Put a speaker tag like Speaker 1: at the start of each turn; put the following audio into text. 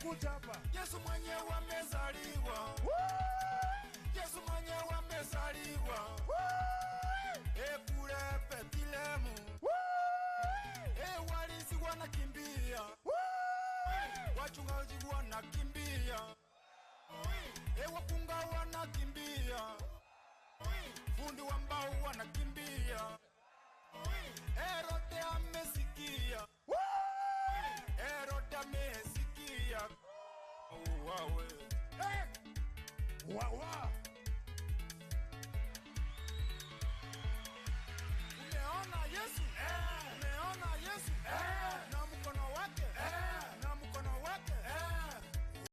Speaker 1: Kuja hapa.
Speaker 2: Yesu mwenyewe amezaliwa. Yesu mwenyewe amezaliwa. Kule Bethlehemu. Walinzi wanakimbia. Wachungaji wanakimbia. Wakunga wanakimbia. Fundi wa mbao wanakimbia. Herode amesikia. Herode amesikia. Wawe.
Speaker 1: Wawa.
Speaker 2: Umeona Yesu? Umeona Yesu?